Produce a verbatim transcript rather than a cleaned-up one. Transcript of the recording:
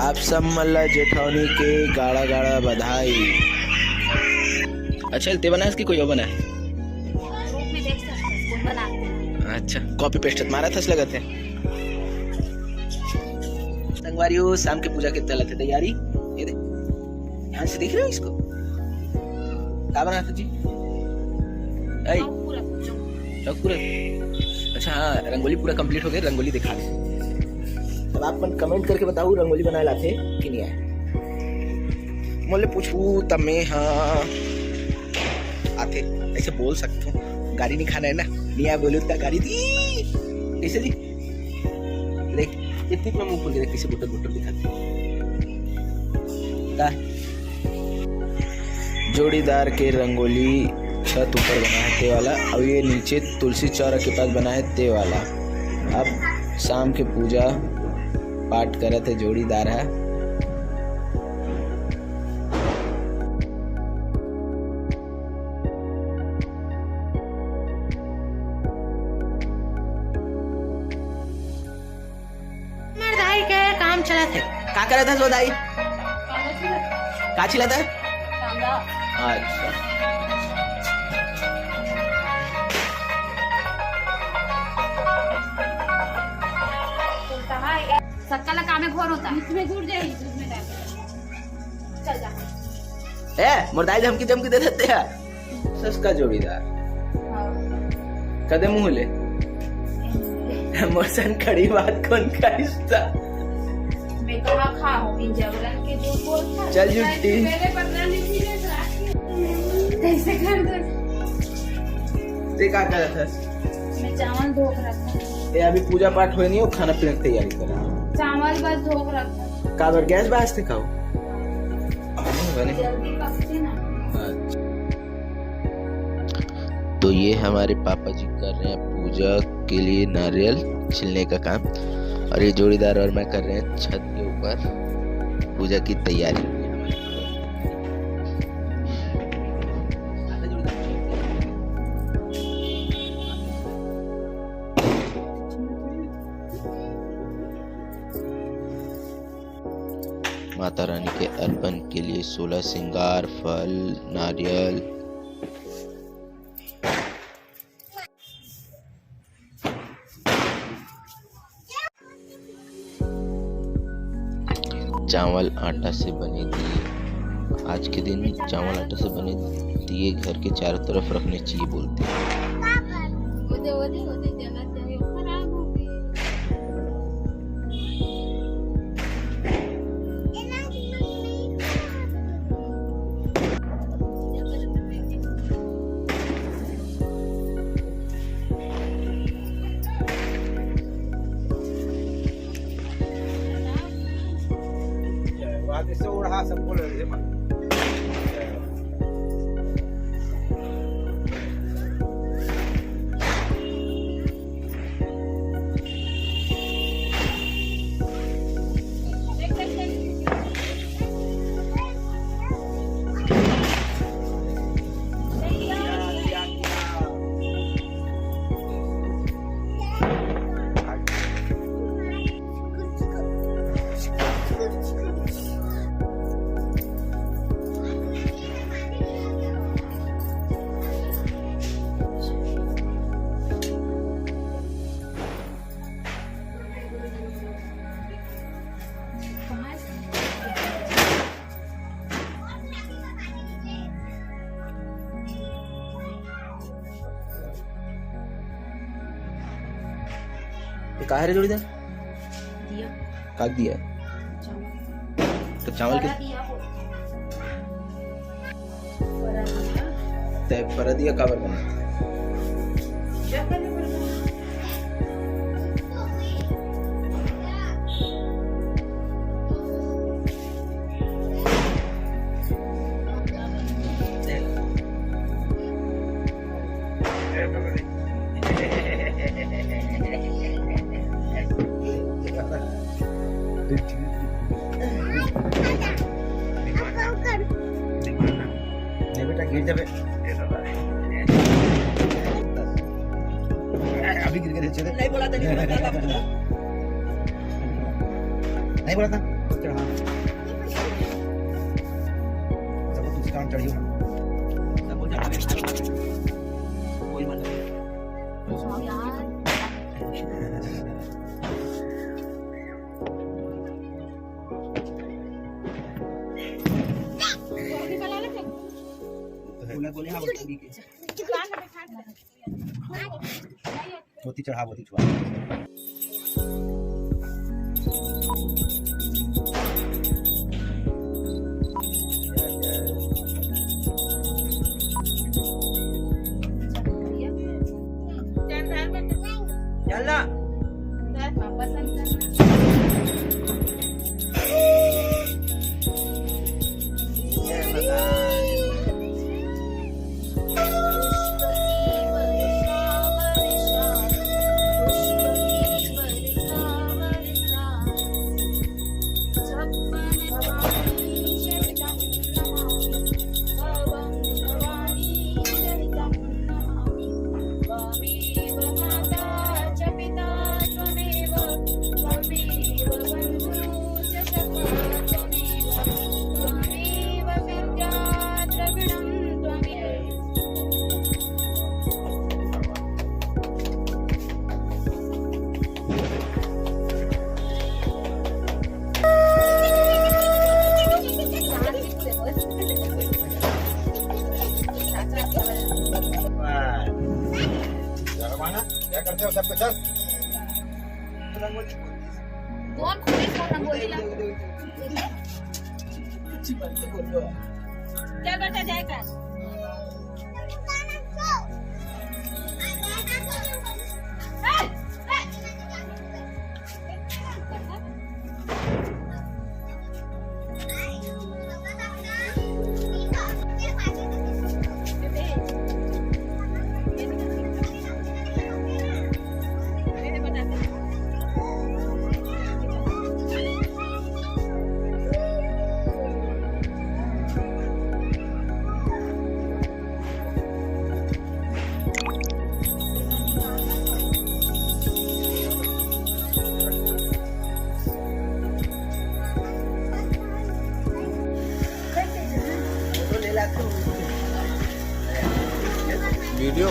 आप सब मन ला जेठौनी के गाड़ा गाड़ा बधाई। अच्छा, ते बनाए कि कोई और बनाए? ग्रुप में देख सकते हैं, कौन बनाते हैं। अच्छा, कॉपी पेस्ट मारा था, लगत है। संगवारी हो, शाम के पूजा के चलत हे तैयारी। ये दे, ध्यान से देख रहे हो इसको? का बना था जी? ऐ, पूरा, पूरा। सब पूरा? अच्छा, हाँ, रंगोली पूरा कंप्लीट हो गया, रंगोली दिखा दे। अब आप मन कमेंट करके बताओ, रंगोली बनाए लाथे कि नहीं आए? मोले पूछू त मैं, हाँ, आथे, ऐसे बोल सकते हो। गाड़ी नहीं खाना है ना, नहीं आए बोलू त गाड़ी दी। कैसे जी? देख, इतनी में मुंह खुल के देख, कैसे बुटर बुटर दिखाते। का? जोड़ीदार के रंगोली छत ऊपर बना है ते वाला, और ये नीचे तुलसी चौरा के पास बना है ते वाला। अब शाम के पूजा पाठ करत है जोड़ीदार है। हमर दाई के काम चलत हे। का करत हस वो दाई? का छिलत हे? अच्छा। सक्का ला कामे घोर होता। इसमें जुड़ जाएगी, दूध में डाल के। चल जा। ए, मोर दाई धमकी धमकी दे देते हैं। सस्ता जोड़ीदार। हाँ। कदे मुंह ले। मोर सन खड़ी बात कौन करिस ता? मैं कहा खा हूँ, इन जबरन के जो बोलता। चल जुट्टी। मेरे पता नहीं थी, मैं रात में कैसे कर दे? ते का करत हस? मैं चावल धो के रखा। ए, अभी पूजा पाठ होए नहीं हो, खाना पीना की तैयारी कर। चावल बस धो के रखा। का बर गैस बास थे खाओ? बने, बने। जल्दी पकते ना। अच्छा। तो ये हमारे पापा जी कर रहे हैं पूजा के लिए नारियल छीलने का काम, और ये जोड़ीदार और मैं कर रहे हैं छत के ऊपर पूजा की तैयारी। माता रानी के अर्पण के लिए सोलह श्रृंगार, फल, नारियल। चावल आटा से बने दिए। आज के दिन चावल आटा से बने दिए घर के चारों तरफ रखने चाहिए बोलते हैं। ये का हरे जोड़ीदार? दिया। का दिया? चावल। तो चावल के बड़ा दिया हो। बड़ा दिया। ते परदिया काबर बना? जब बने परदिया। नहीं बेटा, गिर जाबे। अभी गिर गए थे। नहीं बोला था, नहीं बोला था। नहीं बोला था। चढ़ा। सब कुछ काम चढ़ियो। सब कुछ चढ़ा। कोई मतलब नहीं। बोला, बोले, हाँ, बोला, ठीक है। धोती चढ़ा, धोती छुआ। चल ना। क्या करते हो सबको? चल। कौन खुले का रंगोली ला? अच्छी बात तो बोल दो। चल बेटा, जाए कर। वीडियो।